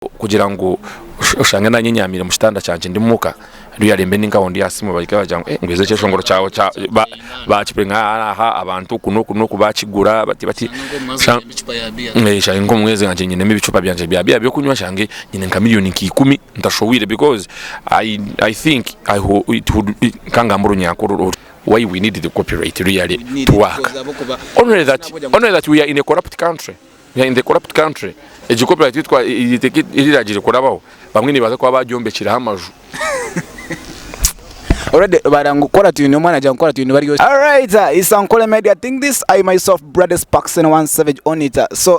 Kugira ngu oshange nanye nyamiire omu kitanda kyangye ndi muka, really mbe ndi nkaho ndi aha simu bahike bagira ngu ngu ekyeshongoro kyawe bakiplayinga aha abantu oku n'oku n'oku bakigura bati bati nshange nk'omwezi gwangye nyinemu ebicupa byangye bya biya by'okunywa nshange nyine nka miriyoni nka ikumi ntashohwire because I think it would nkangambe orunyankore why we need the copyright really to work only that we are in a corrupt country. We are in the corrupt country. Egi copyright ei eiteeka eriragire kurabaho bamwe nibaza kuba bagyombekireho amaju. Already baranga kukora twine omwana agira ngu kora twine bari Alright, it's Ankole Media. I think this I myself Brother Sparkson one savage on it. So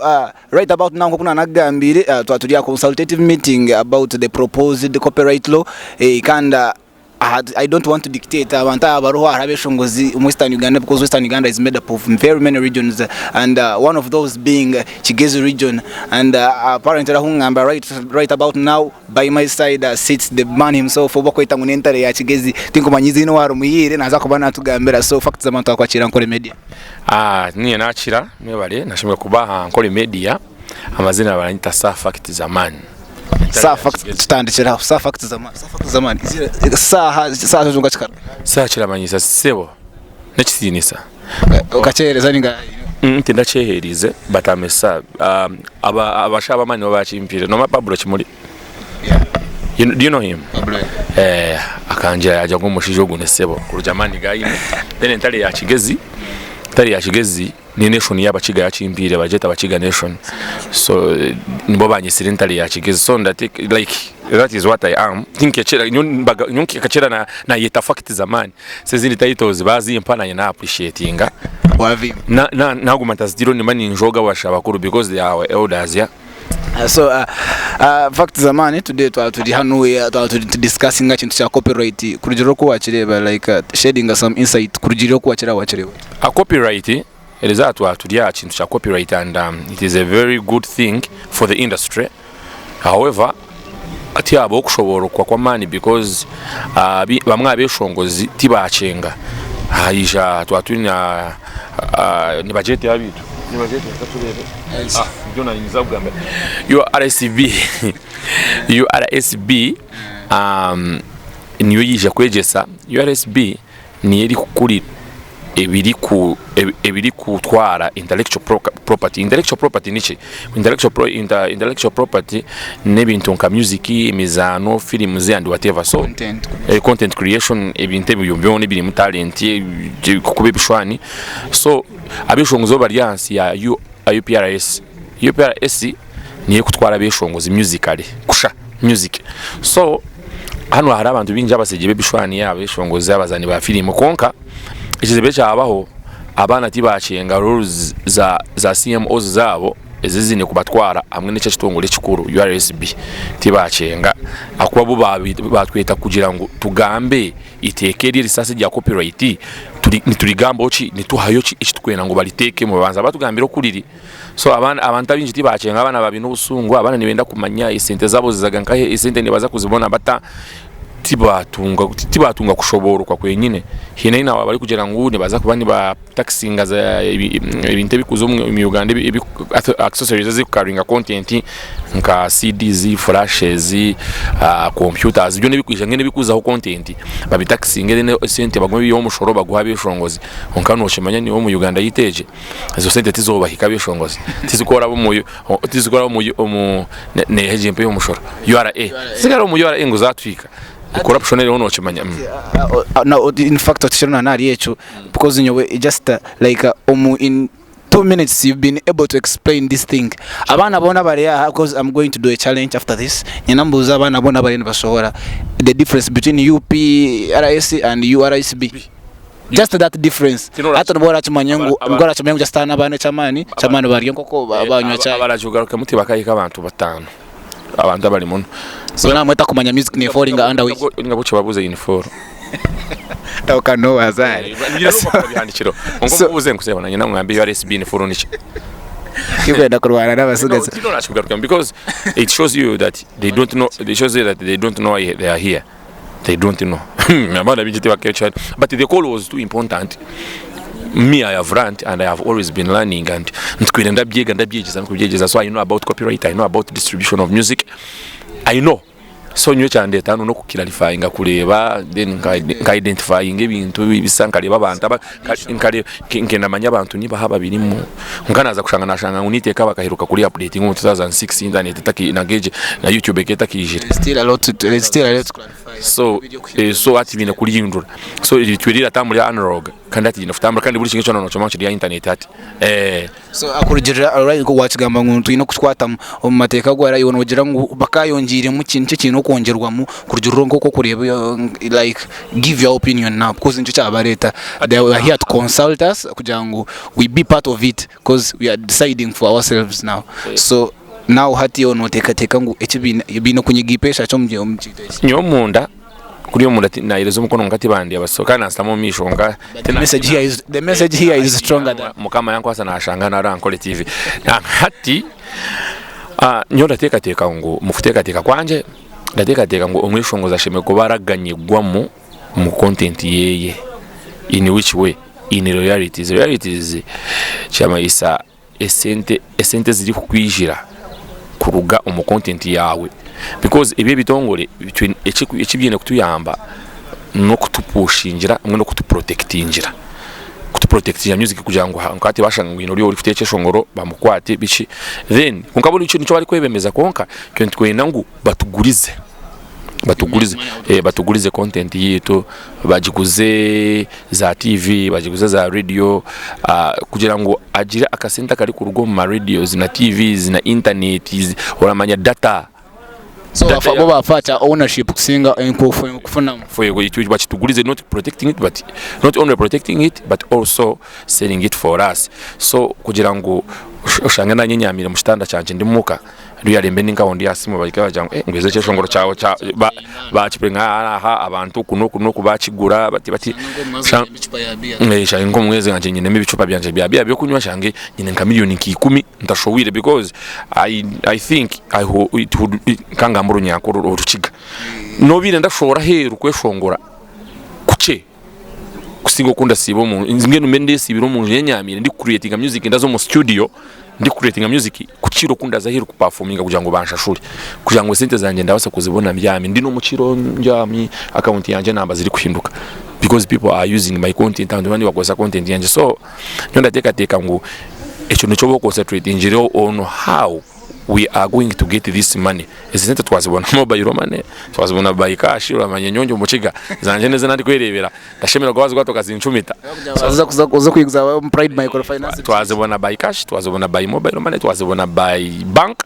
right about now nkoku nanagambire twaba turi aha consultative meeting about the proposed copyright law eh, kandi Aha I don't want to dictate abantu aba bariho hariho abeshongozi omu Western Uganda because Western Uganda is made up of very many regions and one of those being Kigezi region and apparently ahu ngamba right, right about now by my side sits the man himself ou bakweta ngu n'entare ya Kigezi tinkumanya eiziina owarimuhiire naaza kuba natugambira so facts abantu akwakira Ankole Media. Niinye nakira mwebare nashemererwa kuba aha Ankole Media. Amazina baranyeta Sir Fact Zaman. Sir Fact tutandikire aho Sir Fact Zaman Sir Fact Zaman saaha saaha kyo kikara. Sir kiramanyisa sebo n'ekitiinisa. Okakyehereza ninga? Tindakyeheriize but am a sir. Abashaho ab'amaani nibo baakimpiire. Noomanya Pablo Kimuli? Do you know him? Pablo yeah. Akangira yaagira ngu omushaija ogu ni sebo kuruga amaani gayine. Then entare ya Kigezi, entare ya Kigezi Ni nation y'abakiga yakimpiire bagyeta Bakiga nation so nibo banyetsire entare ya Kigezi so ndate like that is what I am tinkekera nyowe nkakira nayeta fact z'amaani so ezindi titles bazimpa nanye na appreciatinga naguma ntazitireho nimba ninjooga abashaija bakuru because they are our elders yeah. So fact z'amaani today twaba turi hanu twaba turi discussinga ekintu kya copyright kurugiirira oku wakireeba like shadinga some insight kurugiirira oku wakireba wakireeba ota? A Copyright eriizooba twaba turi aha kintu kya copyright and it is a very good thing for the industry however tihabaho okushoboorokwa kw'amaani because bamwe aha beshongozi tibakyenga haija twaba turi na nibagyeta abaitu nibagyeta reka tureebe URSB URSB niyo yaija kwegyesa URSB niyo erikukurira ebiriku ebirikutwara intellectual property. Intellectual property niki? Intellectual property n'ebintu nka music, emizaano, films and whatever so content creation ebintu ebyo byona ebirimu talent kukuba ebishushani so abeshongozi bo bari ahansi ya UPRS. UPRS niyo erikutwara abeshongozi musically kusha music so hanu hariho abantu baingi abasegi b'ebishushani, abeshongozi, abazaani ba firimu kwonka ekizibu ekyabaho abaana tibakyenga roles za za CMOs zaabo ezi eziine kubatwara hamwe n'eki ekitongore ekikuru URSB tibakyenga ahakuba bo batweta kugira ngu tugambe eiteeka eri erisasa erya copyright niturigambaho ki nituhayo ki eki turikwenda ngu bariteekemu babanza batugambira oku riri. So abaana abantu abaingi tibakyenga abaana babaine obusungu abaana nibenda kumanya esente zaabo zizaga nkahe esente nibaza kuzibona bata tibatunga tibatunga kushoboorokwa kwenyine haine ahu naaba barikugira ngu nibaza kuba niba takisinga ebintu ebirikuza omu Uganda accessories ezirikukaringa content nka CDs, flashes, computers byona ebirikwija mbwenu ebirikuzaho content babitakisinge then esente bagume baiheho omushoro baguhe abeshongozi kwonka nokimanya niiwe omu Uganda yaitu egi. Ezo sente tizobahika abeshongozi tizikora omu tizikora omu omu neha egyo empa y'omushoro URA tizikora omu URA ngu zatuhika corruption eriho nokimanya. Now in fact otukire na ahari ekyo because nyowe just like omu in 2 minutes you've been able to explain this thing abaana boona abari aha because I'm going to do a challenge after this nyine mbuuze abaana boona abariyo nibasohora the difference between UPRS and URSB. Just that difference. Hati nibwo orakimanya ngu nibwo orakimanya ngu just n'abaana eky'amaani, eky'amaani barya enkoko banywa chai. Abarakigarukamu tibakahika abantu batano. Abantu abari muno. So namwe takumanya music ne falling under which. Ninga bo kibabuze in fall. Tawukano wazari. Bihandikiro. Ngo mubuze nkuseba nanye namwambe URSB ni fall niki. Tikwenda kurwana n'abasigazi. No, tinorakigarukamu because it shows you that they don't know it shows you that they don't know why they are here. They don't know. Abaana baingi tibakekya but the call was too important. Me I have learnt and I have always been learning and ntwire ndabyega ndabyegyeza n'okubyegyeza so I know about copyright, I know about distribution of music, I know. So nyowe ekyandeeta hanu n'okukirarifayinga kureeba then nka identifyinga ebintu ebisa nkareeba abantu aba nka nkenda manye abantu nibaha ababirimu kwonka naaza kushanga nashanga ngu n'eiteeka bakaheruka kuri updatinga omu 2006 internet etaki na egi na YouTube ekaba etakiijire. There's still a lot to, there's still a lot to clarify. So so hati baine kurihindura so ritwire riratambura rya analog kandi hati riine kutambura kandi buri kimwe kyona nokimanya ngu kiri aha internet hati. So kurugiirira alright nkoku wakigamba ngu twine okukikwata omu mateeka agu hariho iwe noogira ngu bakaayongiiremu ki niki ekiine okwongyerwamu kurugiirira nk'oku orikureeba like give your opinion now because nikyo kyabareeta they are here to consult us kugira ngu we be part of it because we are deciding for ourselves now so now hati iwe nooteekateeka ngu eki baine kunyiga eipeesha ki omu kintu eki? Nyowe omunda Kuriya omunda nahereza omukono kwonka tibandeeba so kandi nansitama omu maisho kwonka The message here is the message here is stronger than Mukama yankwasa nashanga hanu hariho Ankole TV. Hati nyowe ndateekateeka ngu omu kuteekateeka kwangye ndateekateeka ngu omweshongozi ashemereire kuba araganyirwamu omu content yeye in which way? In royalties. Royalties kiramanyiisa esente esente ezirikukwijira kuruga omu content yaawe because ebi ebitongore eki biine kutuyamba n'okutupushingira hamwe n'okutuprotekitingira kutuprotekitingira music kugira ngu nka hati bashanga ngu haine ori orikuteera ekyeshongoro bamukwate biki then kwonka bo nikyo barikwebembeza kwonka itwe nitwenda ngu batugurize. Batugurize batugurize content yaitu bagiguze za TV bagiguze za radio kugira ngu agire akasente akarikuruga omu ma radios na TVs na internet oramanya data. So bo bafa kya ownership kusinga kufunamu. Bakitugurize not protecting it but not only protecting it but also selling it for us so kugira ngu oshange nanye nyamire omu kitanda kyangye ndi muka. Really mbe ninkaho ndi aha simu bahika bagira ngu ngu ekyeshongoro kyawe bakipe nka aha abantu oku n'oku n'oku bakigura bati bati shange nk'omwezi ngye nyinemu ebicupa byangye bya biya by'okunywa shange nyine nka miriyoni nka ikumi ntashohwire because I I think I it would nkangambe orunyankore orukiga nobiire ndashohora aheeru kweshongora kukye. Kusinga oku ndasiiba omu nju, mbwenu mbe ndesiibira omu nju nyenyamiire ndi kucreatinga music ndaza omu studio ndi kucreatinga music kukira oku ndaza aheeru kuperforminga kugira ngu banshashure kugira ngu esente zangye ndabaasa kuzibona mbyami ndi n'omukiro mbyami account yangye enamba zirikuhinduka because people are using my content abantu bariyo nibakozesa content yangye so nyowe ndateekateeka ngu ekyo nikyo oba oconcentratingireho on how we are going to get this money ezi sente twazibona mobile money twazibona by cash oramanya nyowe ndi omukiga zangye nizo nandikwerebera ndashemererwa wazikwata okazincumita Oza kwiguza Pride Microfinance. Twazibona by cash twazibona by mobile money twazibona by bank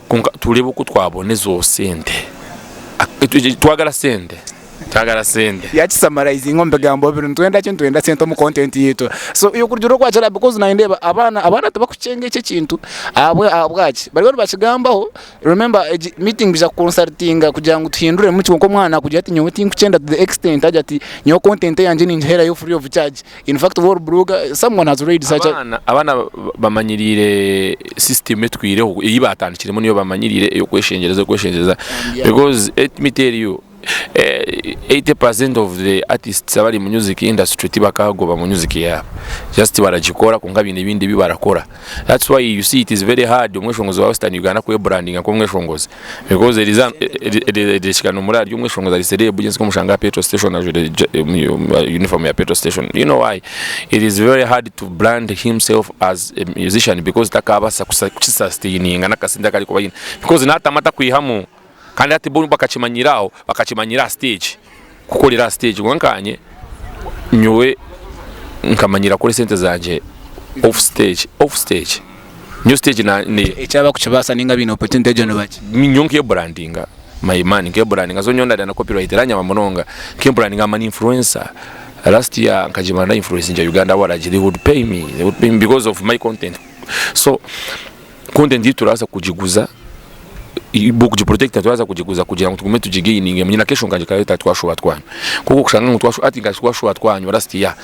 kwonka turebe oku twabona ezo sente twagara sente. Twagara sente. Yakisamarayizinga omu bigambo biri nitwenda ki? Nitwenda sente omu content yaitu. So iwe kurugiirira oku wakiraba because naanye ndeeba abaana abaana tibakucenga eki ekintu ahabwa ahabwaki? Bariyo nibakigambaho remember egi meeting baija kuconsultinga kugira ngu tuhinduremu ki kwonka omwana akugira ati nyowe tinkukyenda to the extent agira ati nyowe content eyangye ningiheerayo free of charge. In fact waaba ori blogger someone has read such a Abaana abaana bamanyiriire system etwireho ei baatandikiremu niyo bamanyiriire ey'okweshengyereza okweshengyereza because let me tell you 80% of the artists abari mu music industry tibakagoba mu music yaabo just baragikora kwonka baine ebindi ebi barakora that's why you see it is very hard omweshongozi wa western Uganda kwebrandinga nk'omweshongozi because erishika nomuri ari omweshongozi ari celeb nyensi omushanga aha petrol station ajwaire uniform ya petrol station you know why it is very hard to brand himself as a musician because takabaasa kukisustaininga n'akasente akarikuba aine because natama atakwihamu. Kandi hati bo bakakimanyira aho, bakakimanyira aha stage, kukorera aha stage. Kwonka nkanye nyowe nkamanyira kukora esente zangye off stage, off stage. Nyowe stage na ni Eki abakukibaasa ninga abaine opportunity egyo ni bakye. nyowe nkebrandinga my money, nkebrandinga so nyowe ndarira na copyright eranyamba munonga. Nkebrandinga I'm an influencer. Last year nkagimara nda influencingira Uganda waragi, they would pay me, they would pay me because of my content. So content ei turabaasa kugiguza okugiprotectinga turabaasa kugiguza kugira ngu tugume tugigaininge nyine akeshonga kangye kari twashuba twanywa kwonka okushanga ngu twashuba hati nka twashuba twanywa last year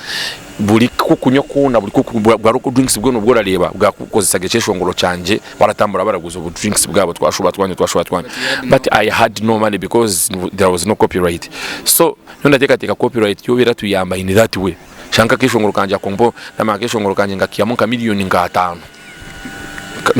buri kokunywa kwona buri bwa local drinks bwona obu orareeba bwakukozesaga ekyeshongoro kyangye baratambura baraguza obu drinks bwabo twashuba twanywa twashuba twanywa but I had no money because there was no copyright so nyowe ndateekateeka copyright yoba eratuyamba in that way. Shanga nk'akeshongoro kangye ako mpo namara akeshongoro kangye nkakihamu nka miriyoni nka ataano.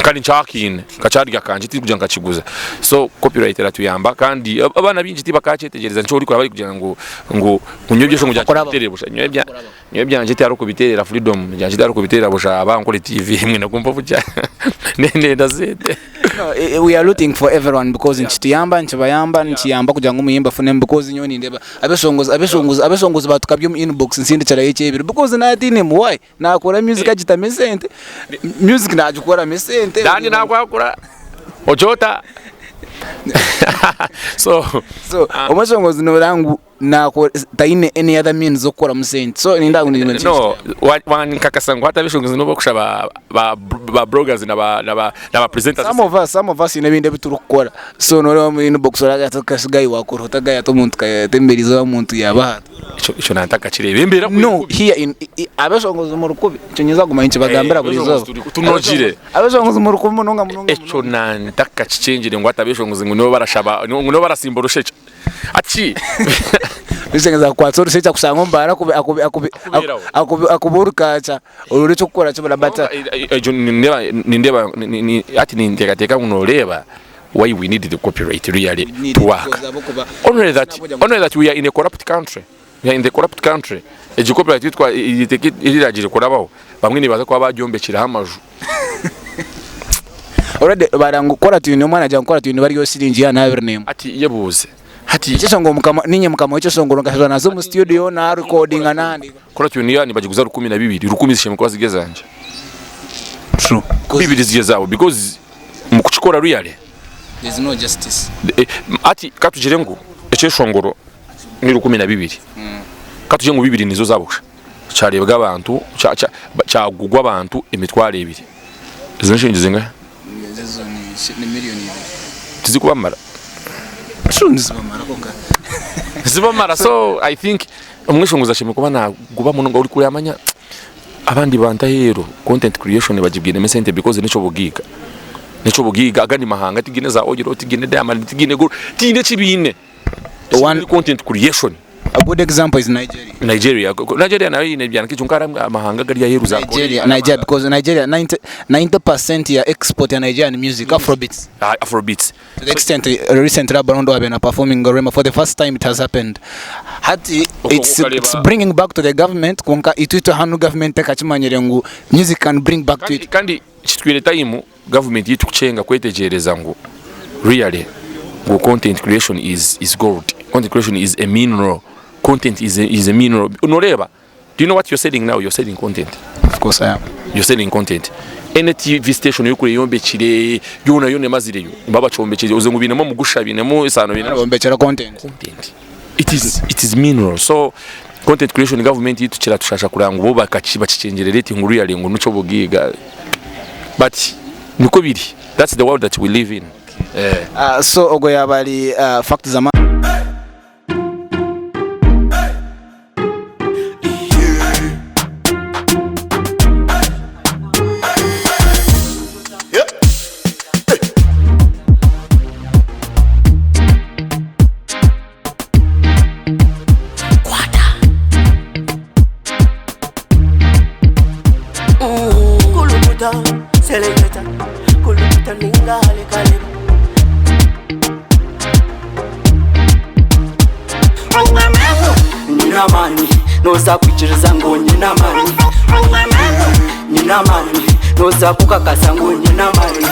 Kandi nkyakiine nkakyarya akangye tindikugira ngu nkakiguza. So copyright eratuyamba kandi abaana baingi tibakakyetegyereza nikyo orikureeba barikugira ngu ngu nyowe ebyeshongoro byangye tibabiteerera busha. Nyowe ebya nyowe ebyangye tihariho kubiteerera freedom ebyangye tihariho kubiteerera busha bankore TV mwine kumpa obukya nenda sente. No, we are rooting for everyone because nikituyamba nikibayamba nikiyamba kugira ngu omuyimbi afunemu because nyowe nindeeba abeshongozi abeshongozi abeshongozi batukabya omu inbox nsindikirayo ekyebiro because natiinemu why Nakora music agitamu esente, music nagikoramu esente. Dani nakwakura okyota so So omweshongozi noreba ngu nakora tayine any other means z'okukoramu sente so nindeeba ngu nikyo no wankakasa ngu hati abeshongozi nibo bakushaba ba ba bloggers na ba na ba na ba presenters. Some of us some of us haine ebindi ebi turikukora so noreeba omu inbox oragira oti kasi guy wakora ota guy ati omuntu kayatemerize omuntu yabaha. Ekyo nantakakireeba embeera ku No, eri kubi. here in abeshongozi muri kubi ekyo nyinza kuguma ninkibagambira Eh, buri abeshongozi izooba. turi tunogire. Abeshongozi muri kubi munonga munonga Ekyo nantakakikyengire ngu hati abeshongozi ngu nibo barashaba ngu nibo barasimba orushekye. Hati Omweshongozi akukwatsa orushekye akushanga omu baara akubi akubi akubi Akubeeraho. akubi akuba orukaakya orure eky'okukora kibura but Ekyo nindeeba nindeeba hati ninteekateeka ngu nooreeba why we need the copyright really to work only that only that we are in a corrupt country we are in the corrupt country egi copyright twa eriragiire kurabaho bamwe nibaza kuba bagyombekireho amaju. Already bara ngu kora twine omwana agira ngu kora twine bari osiringi ya nabiri nemwe. Hati yebuuze hati. Ekyeshongoro mukama ninye mukama w'ekyeshongoro nkashaba naza omu studio na recordinga nandi. Kora twine ya nibagiguza 12,000 rukumi zishemereire kuba ziri ezangye. True. Bibiri ziri ezaabo because mukukikora really. There is no justice. Hati katugire ngu ekyeshongoro ni 12,000 katugire ngu bibiri nizo zaabo kusha. Kyareebwa abantu, kyagurwa abantu 20,000. Ezo n'eshiringi zingahi? Ezo ni miriyoni ibiri. Tizikubamara? True nizibamara kwonka. Nizibamara so I think omweshongozi ashemereire kuba naguba munonga orikureeba manya abandi bantu aheeru content creation bagibwinemu esente because n'eky'obugaiga. N'eky'obugaiga agandi mahanga tigaine za oil, tigaine diamond, tigaine gold, tihaine eki baine. One content creation. A good example is Nigeria. Nigeria, Nigeria nayo eine ebyana nk'ekyo kwonka hariho amahanga agari aheeru za Nigeria, Nigeria because Nigeria 90% ya export ya Nigeria ni music, Afrobeats. Ah, Afrobeats. To the extent recently Abarondo have been performing Rema for the first time it has happened. Hati it's, it's bringing back to the government kwonka itwe hanu government tekakimanyire ngu music can bring back to it. Kandi kitwire time Gavumenti yaitu kukyenga kwetegyereza ngu really ngu content creation is is gold, content creation is a mineral, content is a, is a mineral. Noreeba, do you know what you're selling now? You're selling content. Of course I am. You're selling content. Any TV station yorikureeba eyombekire yoona yoona emazireyo nibaba bakyombekire oze ngu bainemu omugusha bainemu esaano bainemu Bombekera content. Content. It is, it is mineral. So content creation government yitu kiratushasha kureba ngu bo bakikyengyerera eti ngu really ngu nikyobugaiga but nikwo biri that's the world that we live in. Eh. So ogwo yaba ari fact za. Nyine amaani noza kwikiriza ngu nyine amaani Nyine amaani noza kukakasa ngu nyine amaani.